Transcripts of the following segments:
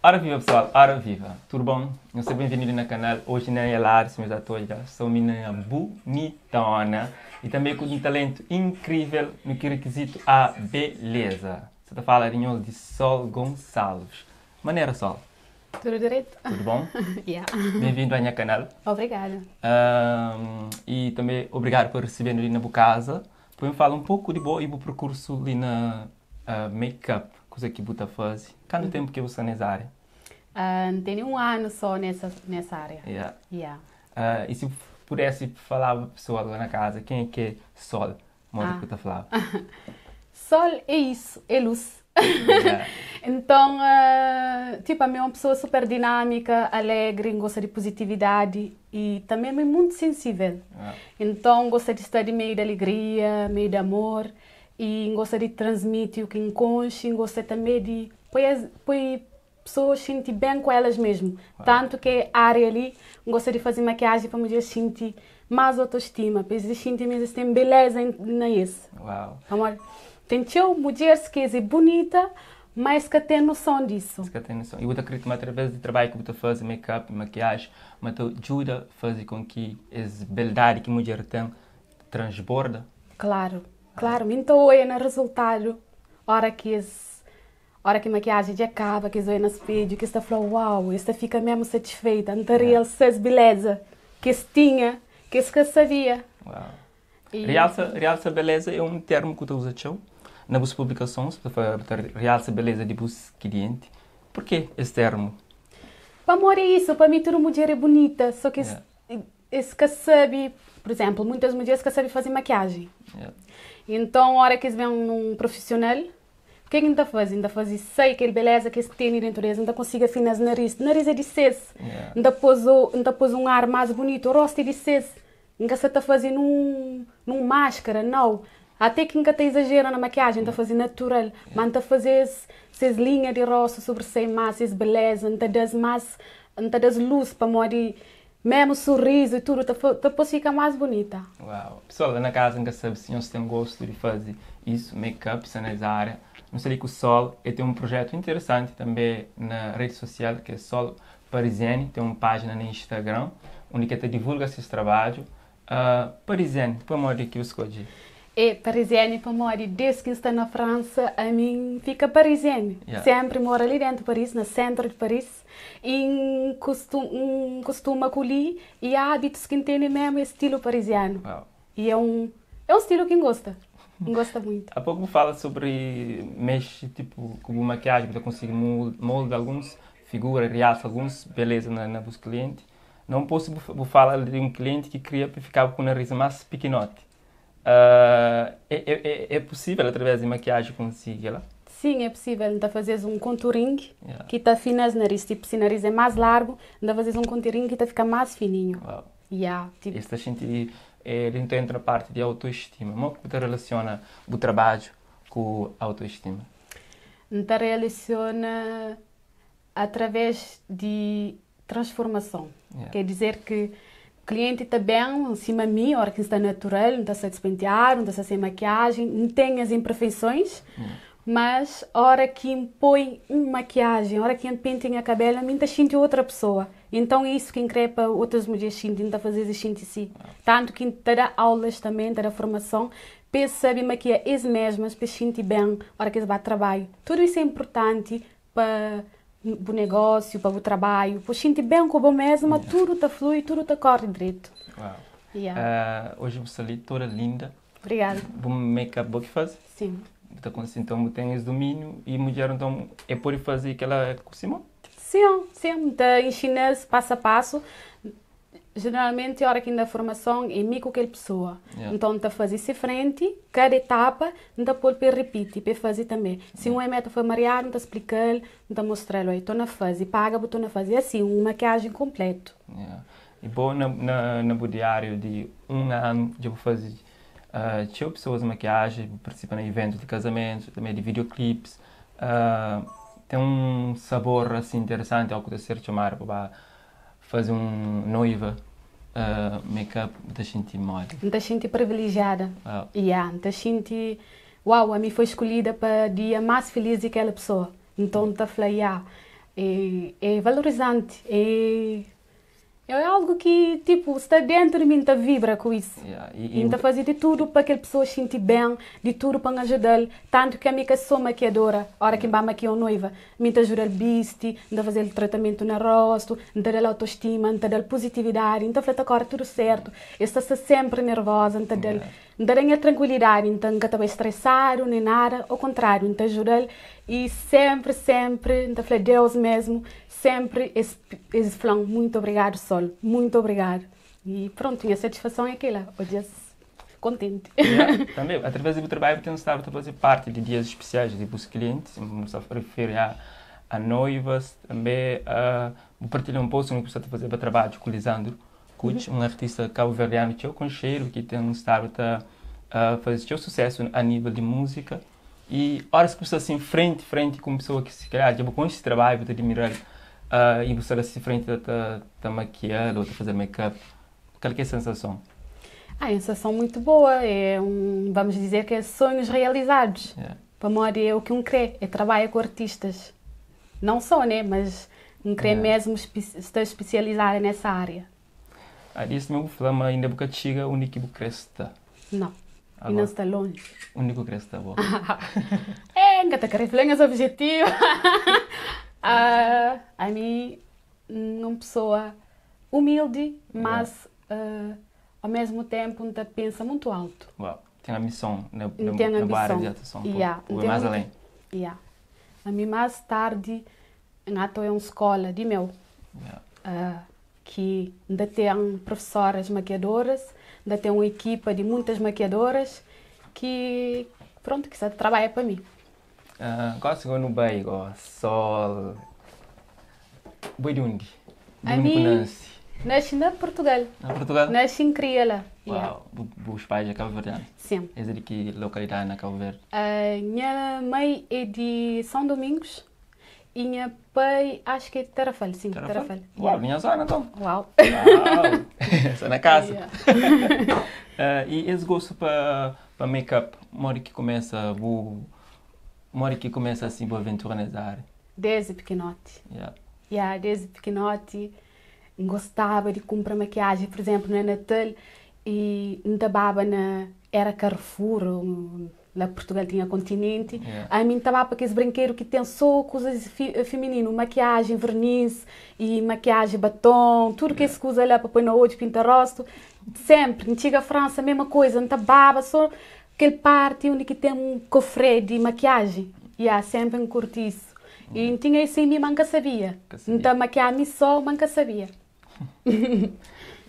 Ora viva pessoal, ora viva! Tudo bom? Nhos seja bem-vindo ali na canal. Hoje na Elares, meus atores, sou menina bonitona e também com um talento incrível no que requisito a beleza. Você tá falando de nós de Sol Gonçalves. Maneira Sol. Tudo direito? Tudo bom? Yeah. Bem-vindo ao meu canal. Obrigada. E também obrigado por receber ali na boa casa. Depois me fala um pouco de boa e o percurso ali na make-up, coisa que você faz. Quanto tempo que você está nessa área? Não tenho um ano só nessa área. Yeah. Yeah. E se pudesse falar para a pessoa lá na casa, quem é que é Sol? Modo que você falava. Sol é isso, é luz. Yeah. Então, tipo, a minha é uma pessoa super dinâmica, alegre, gosta de positividade e também é muito sensível. Então, gosta de estar de meio de alegria, meio de amor e gosta de transmitir o que encontra, gosta também de pôr pessoas sentir bem com elas mesmo. Tanto que a área ali gosta de fazer maquiagem para mulheres sentir mais autoestima, para eles sentirem mesmo que tem beleza na isso. Uau. Amor, tem teu mulheres que é bonita, mas que tem noção disso. Que tem noção. E eu acredito que através do trabalho que você faz, make-up, maquiagem, mas te ajuda a fazer com que essa beldade que a mulher tem transborda. Claro, claro. Então, olha no resultado, hora que esse, hora que a maquiagem já acaba, que olha no espelho, que está falando, uau, esta fica mesmo satisfeita, não teria essa beleza que se tinha, que se que sabia. Uau. E Realça beleza é um termo que tu usa tchau nas publicações, para realça beleza de bus cliente. Por que esse termo? Para amor é isso, para mim toda mulher é bonita, só que esse que sabe, por exemplo, muitas mulheres que sabem fazer maquiagem. Então, a hora que eles vêm num profissional, o que é que ainda faz? Ainda faz isso, sei aquele beleza que eles têm dentro deles, ainda consigo afinar o nariz. O nariz é de ses. Ainda pôs um ar mais bonito, o rosto é de ses. Nunca se está fazendo num máscara, não. Até que nunca te exagera na maquiagem, está fazendo natural. Mas está fazendo essas linhas de rosto sobressair mais, essas beleza, não te dás mais, não te dás luz para morrer, mesmo sorriso e tudo, tá pode ficar mais bonita. Uau. Pessoal, lá na casa nunca sabe se não tem gosto de fazer isso, make-up, isso nessa área. Não sei que o Sol, ele tem um projeto interessante também na rede social, que é Sol Parisienne, tem uma página no Instagram, onde que até divulga seus trabalhos. Parisienne, por modo que eu escolhi? É, Parisienne, por modo, desde que está na França, a mim fica Parisienne. Sempre moro ali dentro de Paris, no centro de Paris. E costuma colher e há hábitos que entendem mesmo estilo parisiano. E é um estilo que gosta. Gosta muito. Há pouco fala sobre mexe, com maquiagem, você consegue molde alguns figuras, realça alguns beleza na dos clientes. Não posso vou falar de um cliente que queria ficar com o nariz mais pequenote. É possível através de maquiagem conseguir lá? Sim, é possível. Então fazes um contouring que tá fino o nariz. Tipo, se o nariz é mais largo, então fazes um contouring que tá fica mais fininho. Uau. Yeah, tipo... Esta gente, ele entra na parte de autoestima. Como é que você relaciona o trabalho com a autoestima? Então relaciona através de transformação. Quer dizer que o cliente está bem em cima de mim, a hora que está natural, não está a se despentear, não está sem maquiagem, não tem as imperfeições, mas a hora que impõe uma maquiagem, a hora que penteia a cabelo, a mim está sentindo outra pessoa. Então é isso que increpa outras mulheres sentem, está a fazer e sentir si. Tanto que te dá aulas também, te dá formação, para saber maquiar eles mesmas, para sentir bem a hora que eles vão ao trabalho. Tudo isso é importante para o negócio, para o trabalho, para sentir bem com o mesmo, mas tudo está flui, tudo está corre direito. Uau. Hoje você ali toda linda. Obrigada. Bom make-up bom que faz? Sim. Então, então tem esse domínio e mulher então é por fazer aquela cocima? Sim, sim. Então, ensina-se passo a passo. Geralmente, a hora que ainda a formação é mim com aquela pessoa. Então, tá fazer se frente, cada etapa, então pôr para repetir, para fazer também. Se um é meta foi mareado, não tá explicar, não tá mostrar, olha, tô na fase, paga, botou na fase. É assim, uma maquiagem completa. E bom, no diário de um ano, eu vou fazer tinha pessoas de maquiagem, participa em eventos de casamento, também de videoclips. Tem um sabor assim interessante ao acontecer chamar para fazer um noiva, make-up, te senti mole. Me senti privilegiada. Yeah, me senti, uau, a mim foi escolhida para dia mais feliz daquela pessoa. Então, te falei, yeah. É, é valorizante, é é algo que tipo sta dentro de mim, ta vibra com isso. Yeah. E N ta faze de tudo pa kel pessoa xinti bem, de tudo pa N ajudal. Tanto que ami ka sou maquiadora, ora ki N ba maquia un noiva, mi N ta ajudal bisti, N ta fazel tratamento na rosto, N ta dal autoestima, N ta dal positividade, N ta fla ta kore tudo certo. Es ta sta sempre nervosa, N ta dal, N ta da nha tranquilidade, N ta N ka ta bai stressado nem nada, ao contrário, N ta ajudal e sempre, sempre N ta fla Deus mesmo, sempre es es flan muito obrigado Sol, muito obrigado. E pronto, nha satisfação é kela, odja-s contente. Yeah, tambe, através di bu trabadju bu ten stadu ta faze parti di dias spesiais di bus klientis, N sta referi a noivas, tambe bu partilha un post undi bu sta ta fazeba trabadju ku Lisandro Kuch, un artista kabuverdianu txeu konxedu ki ten stadu ta faze txeu susesu a nível di múzika. E óras ki bu sta assim frenti frenti ku un pesoa ki si kalhar dja bu konxe si trabadju, bu ta admira-l i bu sta la si frenti ta ta makia-l ou ta faze-l make-up, kal ki é sensason? Ah, é um sensação muito boa, é um, vamos dizer que é sonhos realizados. Yeah. Pamodi é o ki un krê, é trabalha ku artistas. Não só, né, mas un krê Yeah. mesmo sta especializada nessa área. Ah, di es mi bu fla ma inda bu ka txiga undi ki bu krê sta. Não, Agora, ainda sta longe. Undi ki bu krê sta bo? É, N ka ta krê fla nhas objetivu. Ah, ami N un pesoa humildi, mas ao mesmu tenpu N ta pensa muntu altu. Uau, ten ambison na N ten na bu área ambison. di atuason Yeah, pa N bai ten más mutu alén. Yeah. Ami más tardi N ata oia un skola di meu. Yeah. Ki N ta ten profesoras makiadoras, N ta ten un ekipa di muitas makiadoras ki prontu ki sa ta trabadja pa mi. Gosi go nu bai go sol boi di undi? Di undi Ami ku nasi? Nasci na Portugal. Na Portugal? Nasci N kria la. Yeah. Uau, bu bus pais é kabuverdianu? Sim. Es é di ki lokalidadi na Kabu Verdi? Nha mai é di São Domingos E nha pai, acho que é Tarrafal, sim, Tarrafal? Tarrafal. Uau, Yeah. minha zona então. Uau. Uau! Sta na casa. Yeah. E es gosto pa pa make-up, modi ki kumesa bu modi ki kumesa assim bu aventura nes área? Desde pequenote. Yeah. Yeah, desde pequenote N gostaba di kunpra makiaji, por exemplo, na Natal e N ta baba na era Carrefour, La Portugal tinha Continente. Ami N ta ba pa kes brinkedu ki ten so kuzas femininu, makiajen, vernis y makiajen, baton, tudu kes kuza la pa poi na odju, pinta rostu. Senpri N txiga Fransa mema kuza, N ta baba so kel parti undi ki ten un kofre di makiajen. Ya, senpri N kurti isu. Y N tinha isu en mi ma N ka sabia. N ta makia mi so ma N ka sabia.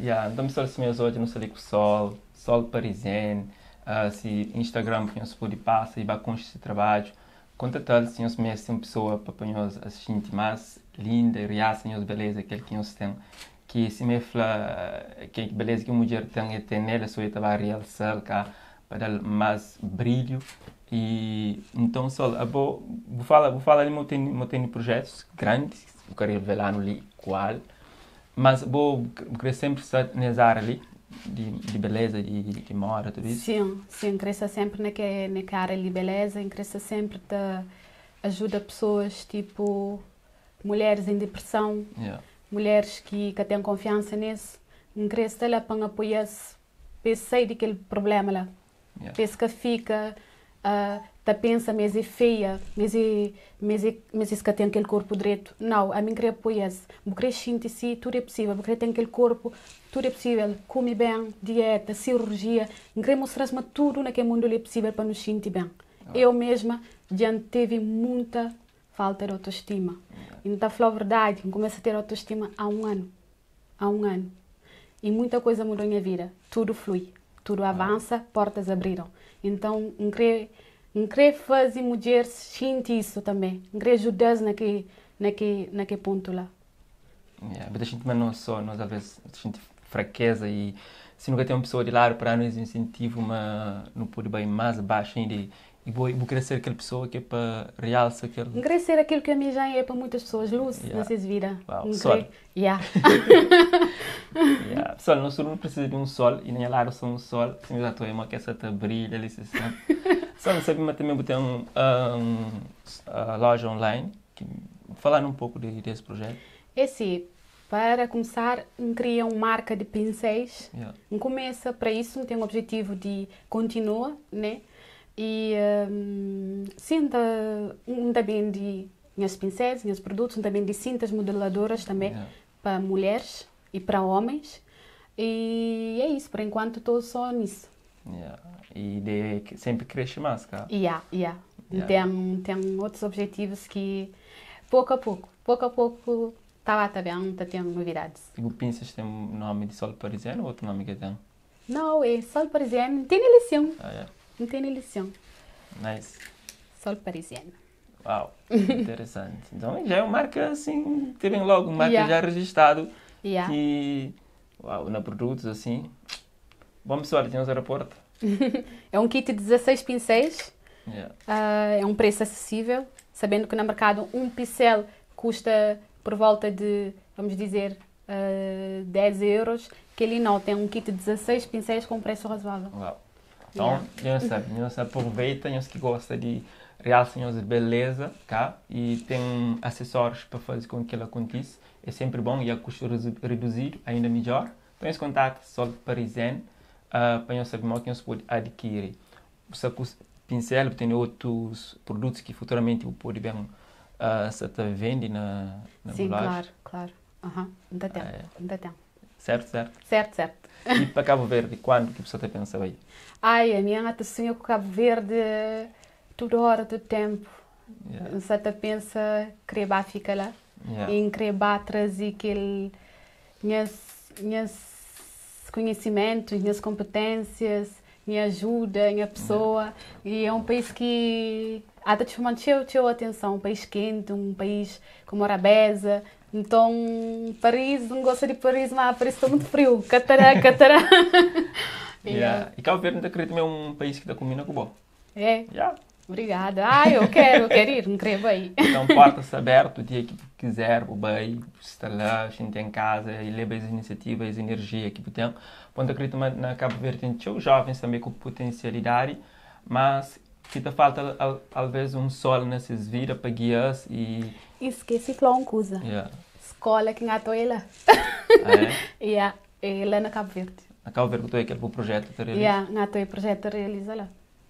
Ya, nton pessoal sima nhos odja nu sta li ku Sol, Sol Parisien, si Instagram ki nhos pode pasa i ba konxe si trabadju, kontatal si nhos meste un pessoa pa pa nhos xinti mas linda i rialsa nhos beleza kel ki nhos ten, ki sima e fla ke beleza ki un mudjer ten e ten nel so e ta ba rialsal ka pa dal mas brilhu i nton Sol abo bu fala bu fala li ma bu tene ma bu tene projetus grandis bu ka revelanu li kual. Mas bo bu kre sempri sta nes área li di di beleza di di moda tudu isu? Sim, sim, N kre sta sempri na ke na ke área li beleza, N kre sta sempri ta ajuda pessoas tipo mulheres em depressão, Yeah. mulheres ki ka ten konfiansa nes, N kre sta la pa N apoia-s pa es sai di kel problema la. Yeah. Pa es ka fika ta pensa ma es é feia, ma es é, ma es é, ma es ka ten kel korpu dretu. Nau, ami N kre apoia-s. Bu kre xinti si, tudu é pusível. Bu kre ten kel korpu, tudu é pusível. Kume ben, dieta, sirurjia. N kre mostra-s ma tudu na kel mundu li é pusível pa nu xinti ben. Eu mesma dja N tevi munta falta di autostima. I N ta fla-u verdadi, N kumesa ter autostima há un anu. Há un anu. I muita coisa mudou nha vida. Tudo flui, tudo avança, portas abriram. Então N kre N kre faze mudjeres xinti isu tanbe. N kre ajuda-s na ki na ki na ki pontu la. Yeah, bu ta xinti ma nos so, nos alvês nu ta xinti frakeza i si nu ka ten un pesoa di ladu pa da-nu es insentivu ma nu pode bai más baxu inda i bo bu kre ser kel pesoa ki é pa rialsa kel. N kre ser aquilo que ami já é pa muitas pessoas, luz na Yeah. ses vida. Uau, N sol. kre, yeah. Yeah. Pessoal, nos tudu nu precisa di un sol i na nha ladu sta un sol, si nhos atoa mo ki essa ta brilha li si Sol, nu sabi ma tanbe bu ten un loja online ki. Fala-nu un poku di es projetu. É si, para kumsar N kria un marka di pinséis. N kumesa para isu, N ten objetivu di kontinua, né? I sin N ta N ta bendi nhas pinséis, nhas produtus, N ta bendi cintas modeladoras tanbe pa mulheres i para homens. I é isu, por enkuantu to só nisu. Yeah. E ideia é que sempre cresce mais, cá? Yeah, yeah. Yeah. Tem, tem outros objetivos que pouco a pouco, pouco a pouco tá lá, tá bem, tá tendo novidades. E o Pinsas tem o nome de Sol Parisiano ou outro nome que tem? Não, é Sol Parisiano, não tem eleição. Ah, yeah. Não tem eleição. Nice. Sol Parisiano. Uau, interessante. Então já é uma marca assim, tem logo uma marca já registrado que, uau, na produtos assim. Bom pessoal, temos aeroporto. É um kit de 16 pincéis. É um preço acessível, sabendo que no mercado um pincel custa por volta de, vamos dizer, 10 euros, que ele não tem um kit de 16 pincéis com um preço razoável. Uau. Então, yeah. Sabe, aproveita, nós que gosta de realça de beleza, cá, e tem acessórios para fazer com que ela aconteça. É sempre bom e a custo reduzido, ainda melhor. Então, esse contato Sol Parisienne, para nós saber como que nós pode adquirir. Você pincel, tem outros produtos que futuramente pode bem se te vende na Sim, loja. Claro, claro. Ainda tem, ainda tem. Certo, certo? Certo, certo. E para Cabo Verde, quando que você pensa aí? Ai, a minha gata sonha com Cabo Verde toda hora, todo tempo. Você pensa querer fica lá. E querer trazer aquele minhas conhecimentos, minhas competências, minha ajuda, minha pessoa. E é um país que até te chamando cheio atenção, um país quente, um país com morabeza. Então, Paris, não gosto de Paris, mas Paris está muito frio. Catará, catará. Yeah. E Cabo Verde, acredito, é um país que está combina com o bom. É? Yeah. Obrigada. Ah, eu quero ir, não quero ir. Então, portas abertas, o dia que quiser, o bem, está lá, a gente tem em casa e leva as iniciativas, as energias que tem. Quando acredito na Cabo Verde tem jovens também com potencialidade, mas que te falta talvez um sol nessas vidas para guiar e... Esqueci de falar uma coisa. Escola que engatou ela. Ah, é? Yeah, é lá na Cabo Verde. Na Cabo Verde que aquele projeto te realiza? Yeah, engatou o projeto te realiza lá.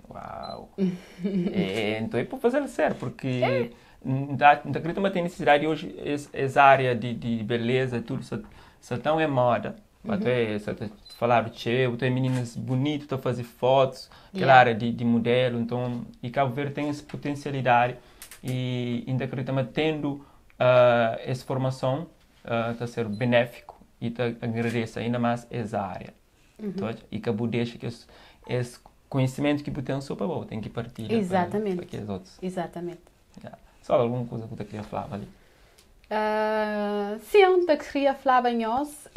Uau! É, então é para fazer sério, porque não acredito que tem necessidade hoje, essa área de beleza, tudo, só tão é moda. Até só te falar cheio, tem meninas bonitas a fazer fotos, aquela área de modelo, então, e Cabo Verde tem essa potencialidade e ainda acredito que tendo essa formação está a ser benéfico e te agradece ainda mais essa área. Então, e Cabo deixa que esse conhecimento que tem só para bom, tem que partilhar para os outros. Exatamente. Yeah. Só alguma coisa que eu queria falar ali? Sim, eu queria falar bem nós.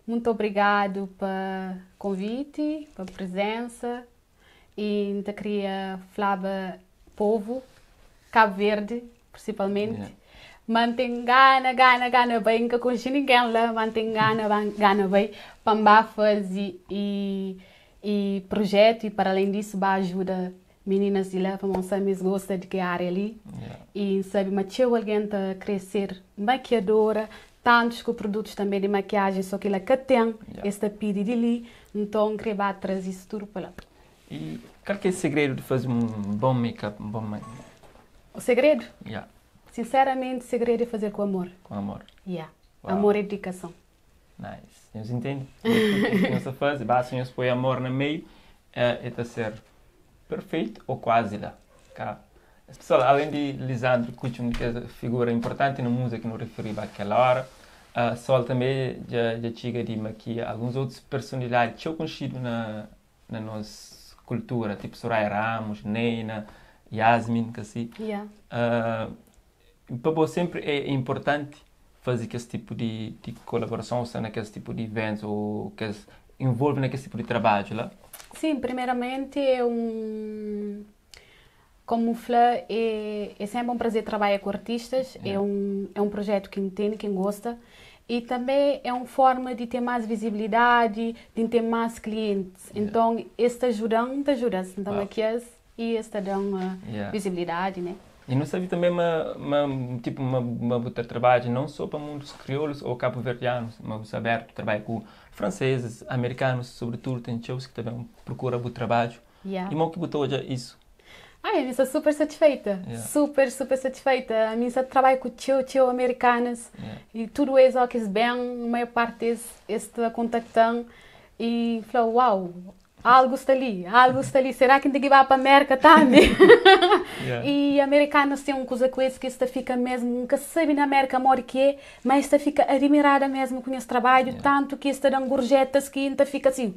Muito obrigado pelo convite, pela presença. E eu queria falar para o povo, Cabo Verde, principalmente. Mantém gana, gana, gana bem, que com ninguém lá, mantém gana, gana bem, para fazer e projeto e para além disso, ba ajuda meninas de lá para mostrar me gosta de que área ali. E sabe, mas tinha alguém a crescer maquiadora, tantos com produtos também de maquiagem, só que ela que tem este pedido de ali, então queria trazer isso tudo para lá. E qual que é o segredo de fazer um bom make-up, um bom make-up? O segredo? Yeah. Sinceramente, o segredo é fazer com amor. Com amor. Yeah. Uau. Amor e dedicação. Nice. Eles entendem? O que nós faz, basta nós pôr amor no meio, é a ser perfeito ou quase lá. Cá. Pessoal, além de Lisandro Kuchum, que é figura importante na música que não referi àquela hora, Sol também já chega de maquia alguns outros personalidades que eu conhecido na nossa cultura, tipo Soraya Ramos, Neina, Yasmin, que assim. Para você sempre é importante fazer esse tipo de colaboração, ou seja, naquele tipo de eventos, ou que envolve naquele tipo de trabalho lá? Sim, primeiramente é um... Como falei, é sempre um prazer trabalhar com artistas, é um projeto que entende, quem gosta, e também é uma forma de ter mais visibilidade, de ter mais clientes. Então, esse te ajuda, te ajuda, então, aqui é, e esse te dá uma visibilidade, né? E nu sabe tanbe ma ma tipo ma ma bu ta trabadja não só pa mundus kriolus ou kabuverdianus, ma bu sta abertu trabadja ku franceses, amerikanus, sobretudu ten txeus ki ta ben prokura bu trabadju. Yeah. E mo ki bu ta odja isu? Ai, ami sta super satisfeita. Yeah. Super, super satisfeita. Ami sta trabadja ku txeu, txeu amerikanas Yeah. e tudu es ó ki es ben, maior parti es es ta kontakta-m e fla, uau, algu sta li, algu sta li, será ki N ten ki ba pa Merka tambi? Yeah. E amerikanas ten un kuza ku es ki es ta fika mesmu, N ka sabe na Merka modi ki é, ma es ta fika adimirada mesmu ku nhas trabadju, Yeah. tantu ki es ta da-m gorjetas ki N ta fika si.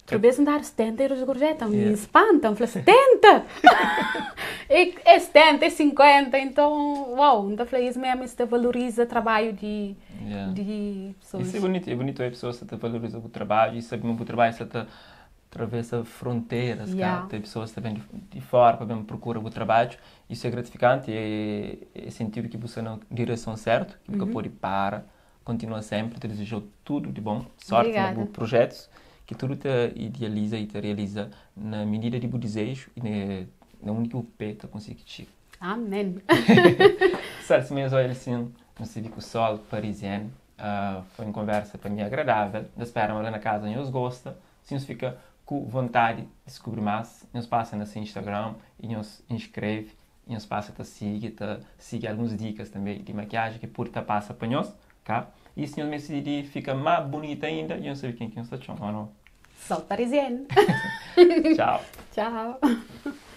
Outro vez N dadu 70 euros di gorjeta, N Yeah. spanta, N fla 70? É é 70, é 50, então, uau, N ta fla es mesmu es ta valoriza trabadju di Yeah. di pessoas. Isso é bonito, é bonito é pessoas que ta valoriza o trabalho e sabe que o trabalho está ta atravessa fronteiras, Yeah. cá. Tem pessoas também de, de fora para bem procura o trabalho. Isso é gratificante, é, é sentido que você na direção certa, que nunca pode parar, continua sempre, te desejo tudo de bom, sorte Obrigada. nos projetos, que tudo te idealiza e te realiza na medida de bom desejo e na, na única pé te consegue chegar. Amém. Salve mesmo, olha assim, no Cívico Sol Parisiano. Foi uma conversa para mim agradável. Eu espero lá na casa, nós gosta. Se nos fica com vontade de descobrir mais, nos passa no Instagram e nos inscreve. E nos passa a seguir, tá seguir algumas dicas também de maquiagem que por tá passa para nós, tá? E se nós me fica mais bonita ainda, eu não sei quem que nos está chamando. Sol Parisienne. Tchau. Tchau.